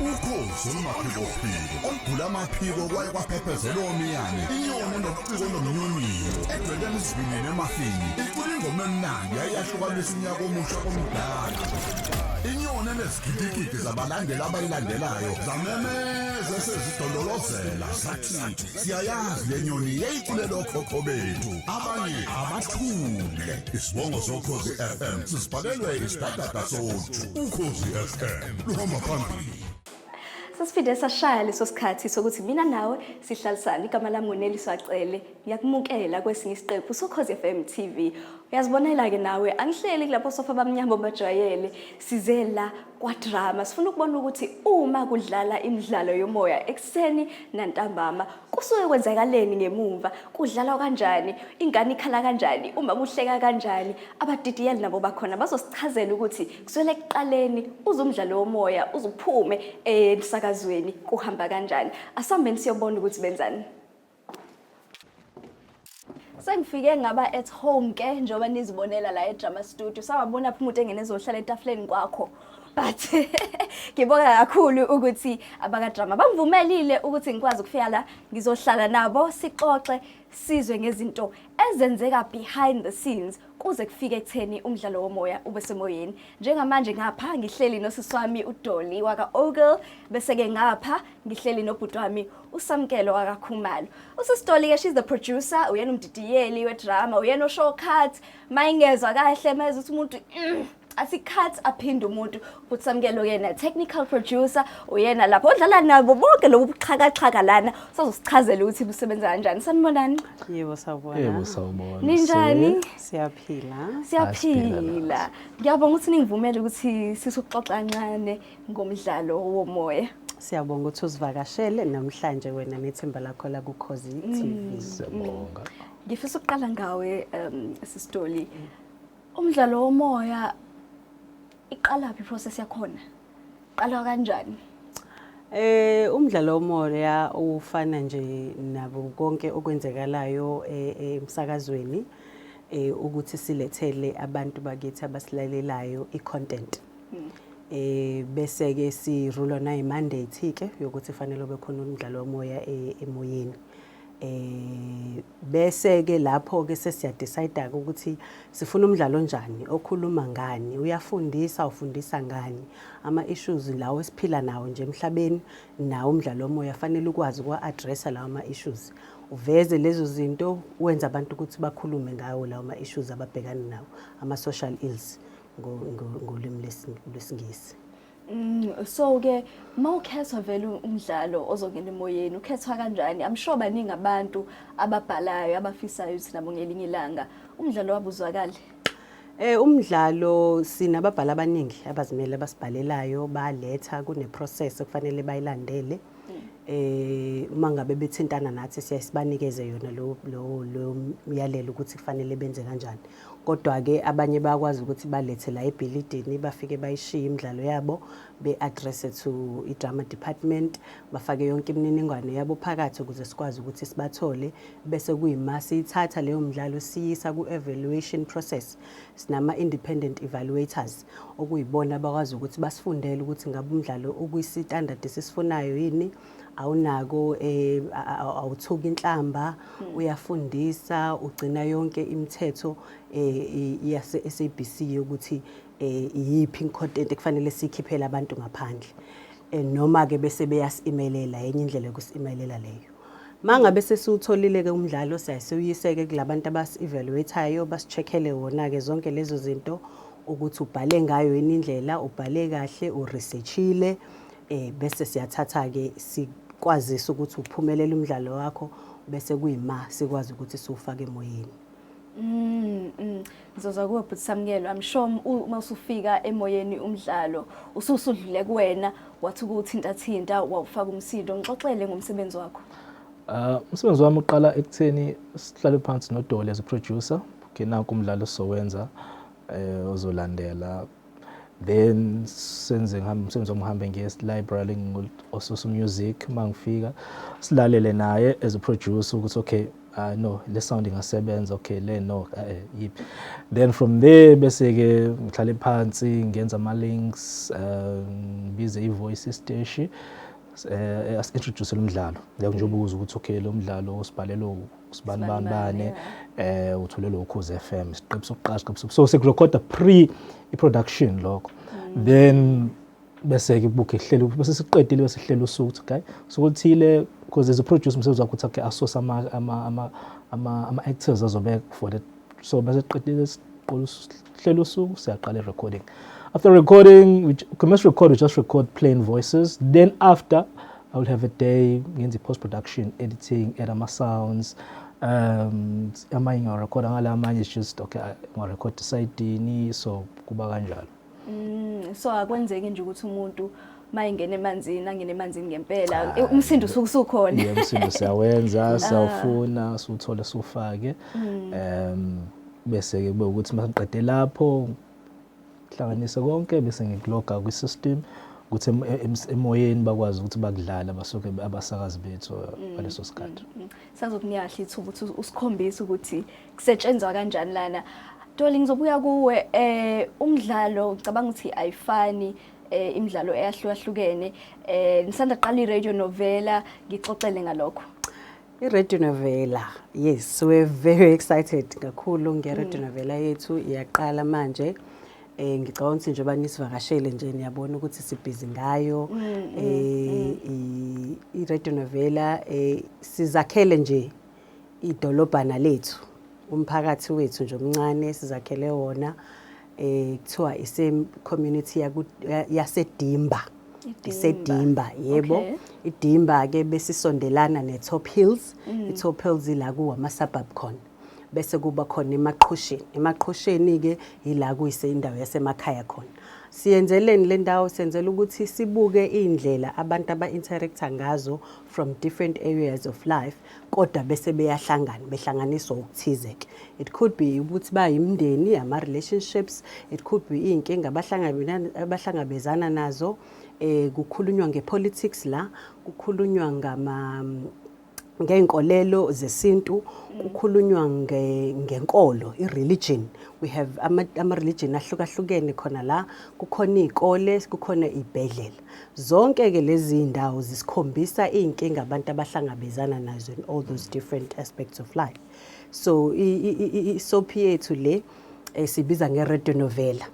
Ukhozi olumaphikophiko olugula amaphiko kwaye kwaphephezela omiyane, inyoni enobuciko nomnyonyiwo edwebela isivinini emafini, icula ingoma emnandi yayiyahlukanisa unyaka omusha komdala. Inyoni enezigidigidi zabalandeli abayilandelayo zamemeza esezidondolozela zathi siyayazi le nyoni yayiculela okhokho bethu, abanye abathule. Isibongo soKhozi FM sisibhalelwe isidadada soju. Ukhozi FM luhamba phambili. Sesiphinde sashaya leso sikhathi sokuthi mina nawe sihlalisane. Igama lami nguNeliswa Cele. Ngiyakumukela kwesinye isiqephu soKhozi FM TV. Uyazibonela-ke nawe, angihleli kulapho sofa bamnyama obajwayele. Size la kwadrama. Sifuna ukubona ukuthi uma kudlala imidlalo yomoya ekuseni nantambama, kusuke kwenzakaleni ngemumva, kudlalwa kanjani, ingane ikhala kanjani, umama uhleka kanjani. Abadidiyeli nabo bakhona bazosichazela ukuthi kusukela ekuqaleni uze umdlalo womoya uze uphume emsakazweni kuhamba kanjani. Asambeni siyobona ukuthi benzani. Sengifike ngaba at home ke njengoba nizibonela la eDrama Studio. Sawabona phi umuntu engene ezohlala etafuleni kwakho. But ngibonga kakhulu ukuthi abakadrama bangivumelile ukuthi ngikwazi ukufika la ngizohlala nabo sixoxe sizwe ngezinto ezenzeka behind the scenes kuze kufike ekutheni umdlalo womoya ube semoyeni. Njengamanje ngapha ngihleli nosisi wami uDolly waka-Ogle, bese-ke ngapha ngihleli nobhuti wami uSamkelo wakaKhumalo. Usisi Dolly-ke, she's the producer, uyena umdidiyeli wedrama, uyena oshow cut, mayingezwa kahle mayezwa ukuthi umuntu athi cut aphinde umuntu. Ubhuti Samkelo yena technical producer, uyena lapho odlala nabo bonke lobu buxhakaxhaka lana, usazosichazela ukuthi busebenza kanjani. Sanibonani. Yebo, sawubona. Yebo, sawubona. Ninjani? Siyaphila. Siyaphila. Ngiyabonga ukuthi ningivumele ukuthi sisuxoxa kancane ngomdlalo womoya. Siyabonga ukuthi usivakashele namhlanje wena nethimba lakho la kuKhozi TV. Siyabonga. Ngifisa ukuqala ngawe Sisi Dolly. Umdlalo womoya iqala phi process yakhona? Qala kanjani? Umdlalo womoya ufana nje nabo konke okwenzekalayo emsakazweni, ukuthi silethele abantu bakithi abasilalelayo i-content. Bese ke sirulwa nayi mandate ke yokuthi fanele ube khona umdlalo womoya emoyeni. Bese ke lapho ke sesiya decide ukuthi sifuna umdlalo onjani, okhuluma ngani, uyafundisa, ufundisa ngani, ama issues lawo esiphila nawo nje emhlabeni, nawo umdlalo womoya fanele ukwazi ukwa addressa lawo ama issues, uveze lezo zinto, wenza abantu ukuthi bakhulume ngawo lawo ma issues ababhekana nawo, ama social ills ngolimi lwesiNgisi. So ke mawukhethwa vele umdlalo ozongena emoyeni, ukhethwa kanjani? I'm sure baningi abantu ababhalayo abafisayo ukuthi nabo ngelinye ilanga umdlalo wabo uzwakale. Umdlalo sinababhali abaningi abazimele abasibhalelayo, baletha kune process okufanele bayilandele. Uma ngabe bethintana nathi siyaye sibanikeze yona lo myalelo ukuthi kufanele benze kanjani. Kodwa ke abanye bayakwazi ukuthi balethe la ebhilidini, bafike bayishiye imidlalo yabo, be-address to i-drama department, bafake yonke imininingwane yabo phakathi ukuze sikwazi ukuthi sibathole, bese kuyima siyithatha leyo mdlalo siyisa ku-evaluation process. Sinama independent evaluators okuyibona abakwazi ukuthi basifundele ukuthi ngabe umdlalo ukwisitandard esisifunayo yini, awunako awuthuki inhlamba, uyafundisa, ugcina yonke imithetho yase SABC yokuthi iyiphi content ekufanele sikhiphele abantu ngaphandle. Noma ke bese beyasi-emailela, enye indlela yokusi-emailela leyo. Mangabe sesiwutholile ke umdlalo, siyayisuyise-ke kulabantu abasi-evaluate-ayo, basi-check-ele wona-ke zonke lezo zinto ukuthi ubhale ngayo yini indlela, ubhale kahle, uresearchile, bese siyathatha-ke sikwazise ukuthi uphumelele umdlalo wakho, bese kuyima sikwazi ukuthi siwufake emoyeni. Ngizoza kuwe bhuti Samkelo. I'm sure uma usufika emoyeni umdlalo ususudlule kuwena, wathi ukuthinta thinta wawufaka umsindo. Ngixoxele ngomsebenzi wakho. Umsebenzi wami uqala ekutheni sihlale phansi noDolly as a producer. Okay, nanku umdlalo esizowenza ozolandela, then senze ngihambe umsebenzi wami, ngihambe ngiye library ngosusa music, mangifika silalele naye as a producer ukuthi okay. No, le sound ingasebenza, okay, le no, yiphi. Then from there bese ke ngihlale phansi, ngenza ama links, ngibize i-voice isiteshi, asi-introduce lo mdlalo njengoba ubuza ukuthi okay, lo mdlalo usibhalelo usibani bani bani, utholele Ukhozi FM, isiqephu sokuqala, isiqephu. So sekurekhoda pre i-production lokho. Then bese ke kubukhe ihlelo, bese siqedile, bese sihlela usuku ukuthi okay, usuku oluthile, because there's a producer, umsebenzi wakho ukuthi okay, asource ama actors azobe for that. So bese siqedile, siqola hlela usuku, siyaqala i-recording. After recording, we must record, we just record plain voices. Then after, I will have a day ngenza i-post production, editing, add ama-sounds, amanye ngiwarekhoda ngala, amanye is just okay, ngiwarekhoda esayidini, so kuba kanjalo. So akwenzeki nje ukuthi umuntu mayingena emanzini, angene emanzini ngempela, umsindo usuke usukhona. Yeah, umsindo siyawenza, siyawufuna, siwuthole, siwufake, bese ke kube ukuthi masiqede lapho, hlanganise konke, bese ngikuloga kwi-system ukuthi emoyeni bakwazi ukuthi bakudlala basuke abasakazi bethu ngaleso sikhathi. Sazokunika kahle ithuba ukuthi usikhombise ukuthi kusetshenzwa kanjani lana. Dolly, ngizobuya kuwe. Umdlalo, ngicabanga ukuthi ayifani imidlalo eyahlukahlukene. Nisanda qala i-radio novela, ngixoxele ngalokho. I-radio novela, yes, we're very excited kakhulu nge-radio novela yethu, iyaqala manje. Ngicabanga ukuthi njengoba nisivakashele nje, niyabona ukuthi sibhizi ngayo. I-radio novela, sizakhele nje idolobhana lethu, umphakathi wethu nje omncane sizakhele wona, kuthiwa ise community yaseDimba. Isedimba, yebo. IDimba ke besisondelana neTop Hills. ITop Hills ila kuwama suburb khona, bese kuba khona eMaqhosheni. EMaqhosheni ke ila kuyise indawo yasemakhaya khona. Siyenzeleni le ndawo? Senzela ukuthi sibuke indlela abantu aba-interacta ngazo from different areas of life, kodwa bese beyahlangana, behlanganiswa okuthize-ke. It could be ukuthi bayimndeni, ama-relationships, it could be iy'nkinga abahlangabezana nazo. Kukhulunywa nge-politics la, kukhulunywa ngey'nkolelo zesintu, kukhulunywa ngenkolo, i-religion. We have ama-religion ahlukahlukene khona la, kukhona iy'kole, kukhona iy'bhedlela. Zonke-ke lezi iy'ndawo zisikhombisa iy'nkinga abantu abahlangabezana nazo in all those different aspects of life. So i-soap yethu le sibiza nge-radio novela,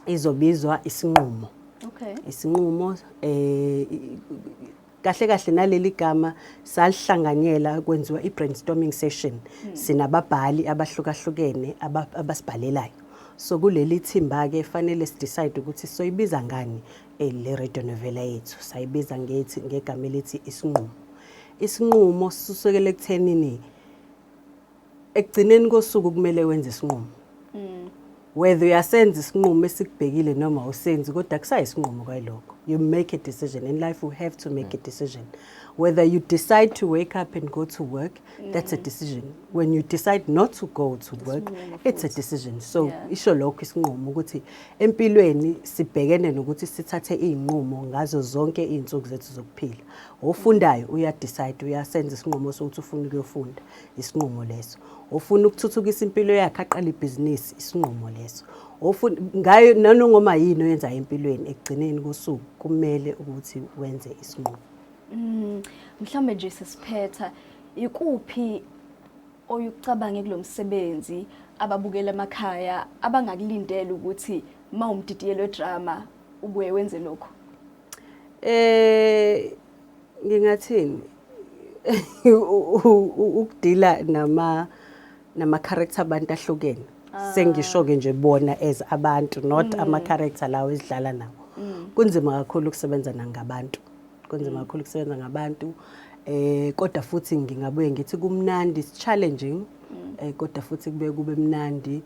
izobizwa Isinqumo. Isinqumo, kahle kahle naleli gama salihlanganyela, kwenziwa i-brainstorming session, sinababhali abahlukahlukene abasibhalelayo. So kuleli thimba ke fanele sidecide ukuthi soyibiza ngani le radio novela yethu. Sayibiza ngethi ngegama elithi Isinqumo. Isinqumo sisukele ekuthenini ekugcineni kosuku kumele wenze isinqumo, whether uyasenza isinqumo esikubhekile noma awusenzi, kodwa kusayisinqumo kwayilokho. You make a decision in life, you have to make a decision. Whether you decide to wake up and go to work, that's a decision. When you decide not to go to work, it's a decision. So isho lokho isinqumo, ukuthi empilweni sibhekene nokuthi sithathe iy'nqumo ngazo zonke iy'nsuku zethu zokuphila. Ofundayo uyadecide, uyasenza isinqumo sokuthi ufuna ukuyofunda, isinqumo leso. Ofuna ukuthuthukisa impilo yakhe, aqale ibhizinisi, isinqumo leso. Ofuna ngayo nanoma yini oyenzayo empilweni, ekugcineni kosuku kumele ukuthi wenze isinqumo. Mhlawumbe nje sesiphetha, ikuphi oyukucabange kulomsebenzi ababukela emakhaya abangakulindela ukuthi mawumdidiyelo wedrama ubuye wenze lokho? Ngingathini, ukudila nama character abantu ahlukene. Sengisho ke nje bona as abantu, not ama character lawo esidlala nawo. Kunzima kakhulu ukusebenza nangabantu, kunzima kakhulu ukusebenza ngabantu, kodwa futhi ngingabuye ngithi kumnandi. It's challenging, kodwa futhi kube mnandi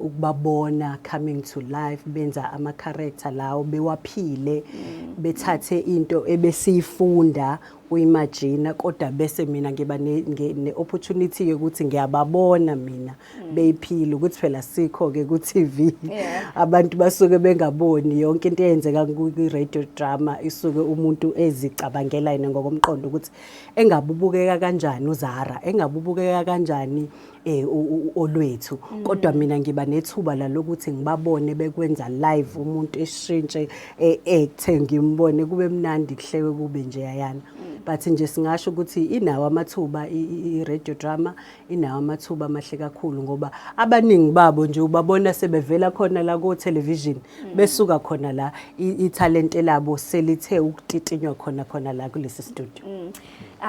ukubabona coming to life, benza ama character lawo, bewaphile, bethathe into ebesiyifunda. Uyimagina, kodwa bese mina ngiba ne-opportunity yokuthi ngiyababona mina beyiphila, ukuthi phela sikho-ke ku-TV. Abantu basuke bengaboni yonke into eyenzeka kwi-radio drama, isuke umuntu ezicabangela yena ngokomqondo ukuthi engabubukeka kanjani uZara, engabubukeka kanjani Olwethu. Kodwa mina ngiba nethuba la lokuthi ngibabone bekwenza live, umuntu eshintshe e-acte, ngimbone, kube mnandi, kuhlekwe, kube nje yayana. But nje singasho ukuthi inawo amathuba i-radio drama, inawo amathuba amahle kakhulu, ngoba abaningi babo nje ubabona sebevela khona la ko-television, besuka khona la, ithalente labo selithe ukutitinywa khona khona la kulesi studio.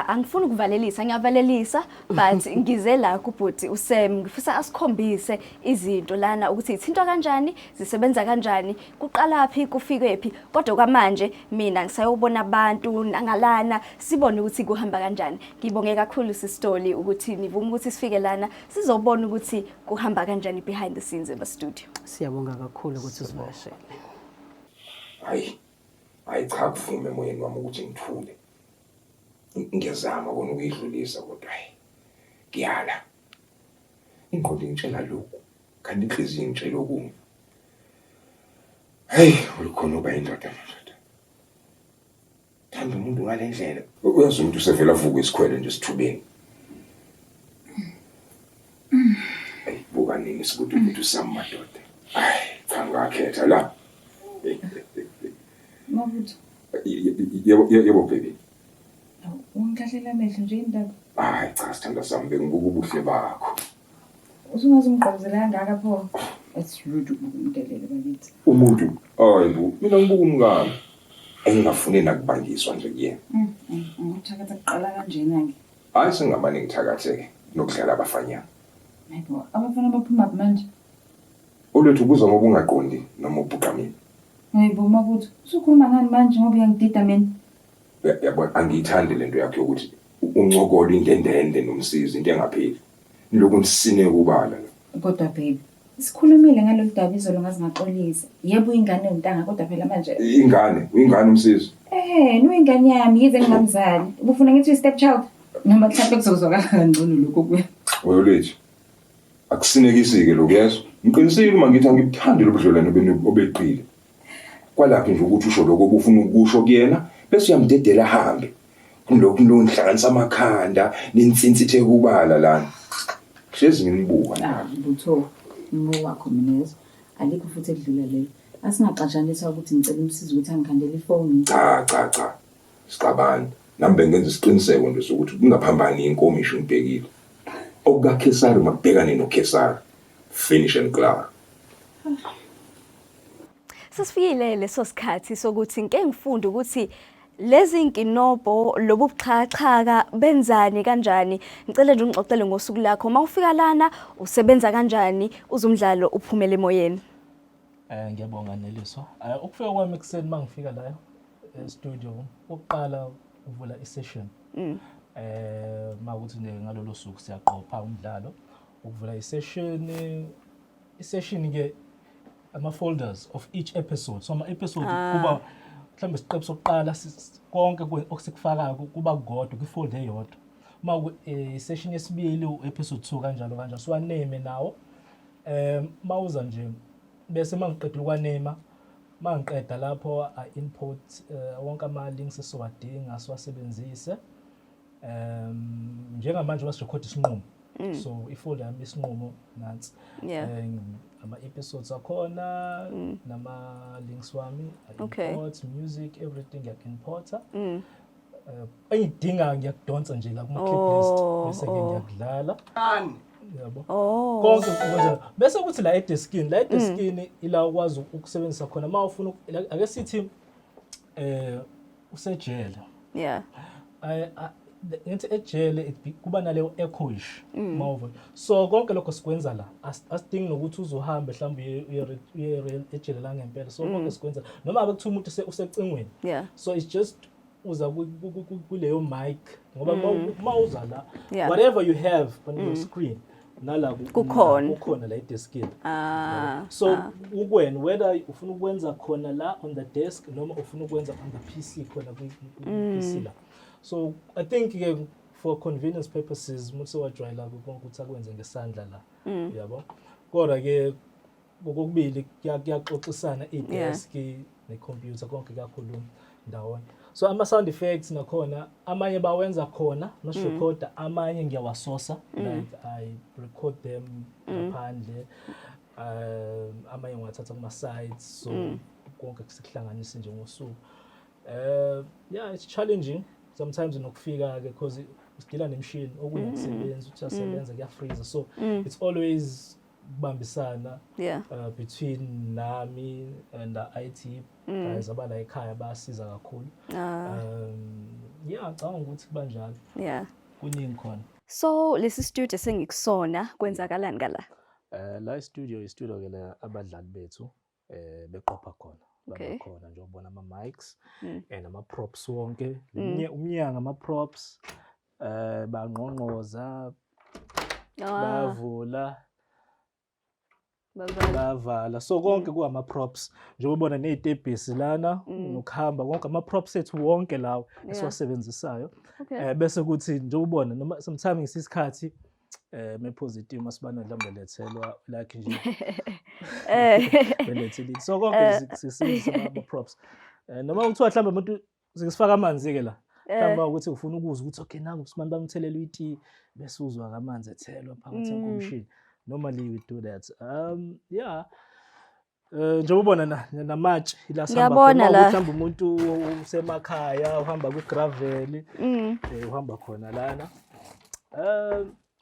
Angifuni ukuvalelisa, ngiyavalelisa, but ngize la kubhuti uSam, ngifisa asikhombise izinto lana ukuthi ithintwa kanjani, zisebenza kanjani, kuqalaphi, kufikephi. Kodwa kwamanje mina ngisayobona abantu nangalana, sibone ukuthi kuhamba kanjani. Ngibonge kakhulu sisitoli ukuthi nivume ukuthi sifike lana, sizobona ukuthi kuhamba kanjani behind the scenes ema studio. Siyabonga kakhulu ukuthi usivakashele. Hayi, hayi cha, kuvume emoyeni wami ukuthi ngithule. Ngiyazama kona ukuyidlulisa, kodwa hayi, ngiyala. Ingqondo ingitshela lokhu, kanti inhliziyo ingitshela okunye. Hayi, ulikhona uba indoda madoda. Thanda umuntu ngale ndlela. Uyazi umuntu usevela avuka isikhwele nje esithubeni. Ayi, buka nini isibutubutu sami madoda. Hayi, cha, ngakhetha la. Mabutho. Yebo, yebo baby. Ungikhahlela amehlo nje, indaba. Hayi cha, sithandwa sami, bengibuka ubuhle bakho. Usungaze ungigqokuzela kangaka pho. That's rude, ukumdelele bakithi. Umuntu, hayi bo, mina ngibuka umngane. Engingafuni nakubangiswa nje kuyena. Ukuthakatha kuqala kanjena ke. Hayi, sengamane ngithakatheke nokudlala abafanyana. Hayibo, abafana baphuma manje. Olwethu, ubuza ngoba ungaqondi noma ubhuqamile. Hayibo Mabutho, usukhuluma ngani manje, ngoba uyangidida mina. Yabona, angiyithandi lento yakho yokuthi uncokole indendende nomsizi, into engapheli. Nilokhu nisine kubala la. Kodwa baby, sikhulumile ngalolu daba izolo, ngaze ngaxolisa. Yebo, ingane yontanga, kodwa phela manje Ingane, uyingane umsizi. Nuyingane yami, yize ngingamzali. Ubufuna ngithi uyi-step child? Noma mhlawumbe kuzozwakala kangcono lokho kuya. Olwethu. Akusinekisi-ke lokhu, yezwa. Ngiqinisile uma ngithi angibuthandi lobudlelwane benu obeqile. Kwalaphi nje ukuthi usho lokho obufuna ukusho kuyena bese uyamdedela ahambe. Kulokhu nihlanganisa amakhanda, ninsinsithe kubala lana. Hlezi nginibuka Ah, nami. Butho, mo wakho mina, yezwa. Alikho futhi ekudlula lelo. Asingaxatshaniswa ukuthi ngicela umsizi ukuthi angikhandele ifoni. Cha, cha, cha. Sixabani. Nami bengenza isiqiniseko nje sokuthi kungaphambani inkomishi ngibhekile. OkukaKhesari makubhekane noKhesari. Finish and klaar. Sesifikile leso sikhathi sokuthi ngike ngifunde ukuthi lezi nkinobho, lobu buxhakaxhaka, benzani kanjani. Ngicela nje ungixoxele ngosuku lakho uma ufika lana, usebenza kanjani uze umdlalo uphumele emoyeni. Ngiyabonga Neliswa. Ukufika kwami ekuseni, mangifika la e-studio, ukuqala uvula i-session. Makuthi nje ngalolo suku siyaqopha umdlalo, ukuvula i-session, i-session ke ama folders of each episode. So ama episode kuba mhlawumbe isiqephu sokuqala, konke okusikufakayo kuba kukodwa kwi-folder eyodwa. Uma session yesibili, u-episode 2, kanjalo kanjalo. So waname nawo. Mawuza nje bese mangiqedile ukwanema, mangiqeda lapho I input wonke ama links esiwadinga siwasebenzise. Njengamanje masirecord isinqumo. So ifolder yami isinqumo nansi. Ama episodes akhona nama links wami, I import music, everything ngiyak-importa. Engidingayo ngiyakudonsa nje la kuma clip list bese ke ngiyakudlala. Yabo. Konke ukwenza bese kuthi la edeskini, la edeskini ila ukwazi ukusebenzisa khona uma ufuna ake sithi usejele. Ngithi ejele kuba naleyo echoish mawuva. So konke lokho sikwenza la. Asidingi nokuthi uzohambe mhlawumbe uye ejele la ngempela. So konke sikwenza noma ngabe kuthiwa umuntu usecingweni. So it's just uza kuleyo mic, ngoba uma uza la, whatever you have on your screen nala Kukhona. Kukhona la edeskini. So ukwena whether ufuna ukwenza khona la on the desk noma ufuna ukwenza on the PC, khona ku PC la. So I think ke for convenience purposes umuntu sewajwayela konke ukuthi akwenze ngesandla la, yabo. Kodwa ke kokubili kuyaxoxisana, i-desk ne-computer, konke kuyakhuluma ndawonye. So ama-sound effects nakhona amanye bawenza khona masirekhoda, amanye ngiyawasosa, like I record them ngaphandle, amanye ngiwathatha kuma-sites. So konke sikuhlanganise nje ngosuku. Yeah, it's challenging sometimes nokufika ke because usidila nemishini, okunye akusebenzi, uthi uyasebenza kuyafreeza. So it's always kubambisana between nami and the IT guys abala ekhaya, bayasiza kakhulu. Yeah, ngicabanga ukuthi kubanjalo. Kuningi khona. So lesi studio sengikusona, kwenzakalani ngala? La studio, i-studio ke la abadlali bethu beqopha khona. Bakhona nje, ubona ama mics and ama props wonke. Umnyango, ama props, bangqongqoza, bayavula, Bavala. Bayavala. So konke kuwama props, njengoba ubona nezitebhisi lana nokuhamba, konke ama props ethu wonke lawo esiwasebenzisayo. Bese kuthi njengoba ubona noma sometimes ngisisikhathi me-positive masibana mhlawumbe lethelwa like nje belethile. So konke sisebenzisa ama props. Noma kuthiwa mhlawumbe umuntu sifaka amanzi ke la, mhlawumbe ukuthi ufuna ukuzwa ukuthi okay, nangu uSimani bamthelela iti, bese uzwa amanzi ethelwa phakathi enkomishini. Normally we do that. Yeah, njengoba ubona na namatshe ila sihamba Ngiyabona khona. la. Mhlawumbe umuntu usemakhaya uhamba kwi-gravel, uhamba khona lana.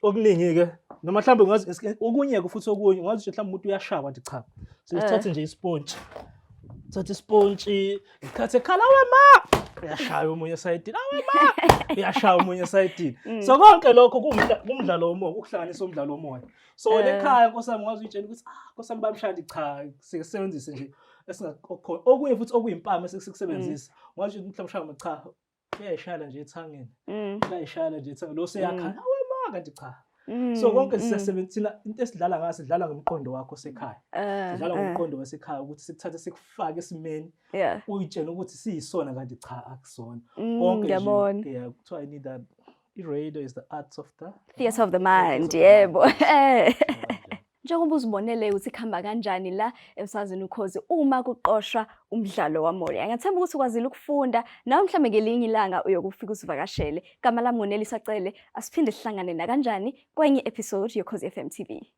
Okuningi ke noma mhlawumbe ungazi okunye ke futhi, okunye ungazi nje mhlawumbe umuntu uyashawa nje, cha, sithathe nje isponge, thatha isponge ngikhathe ekhala, awe ma, uyashaya omunye esayidini, awe ma, uyashaya omunye esayidini. So konke lokho kumdlalo womoya, ukuhlanganisa umdlalo womoya. So lekhaya, nkosi yami, ungaze uyitshela ukuthi ah, nkosi yami, bamshaya, cha, sisebenzise nje esingakhona. Okunye futhi okuyimpama esikusebenzisa, ungathi mhlawumbe ushaya, cha, uyayishayela nje ethangeni, uyayishayela nje ethangeni, lo seyakhala, awe ma, kanti cha. So konke siyasebenzisa thina. Into esidlala ngayo, sidlala ngomqondo wakho sekhaya, sidlala ngomqondo wasekhaya ukuthi sikuthathe sikufake esimeni uyitshele ukuthi siyisona, kanti cha, akusona. Konke nje. Ngiyabona. Yeah, kuthiwa I need that, i-radio is the art of the Theatre of the mind, of the yebo. mind. Njengoba uzibonele ukuthi kuhamba kanjani la emsakazweni Ukhozi uma kuqoshwa umdlalo wamoya. Ngiyathemba ukuthi ukwazile ukufunda nawe, mhlambe ngelinye ilanga uyokufika usivakashele. Igama lami nguNelisa Cele, asiphinde sihlangane nakanjani kwenye episode yoKhozi FM TV.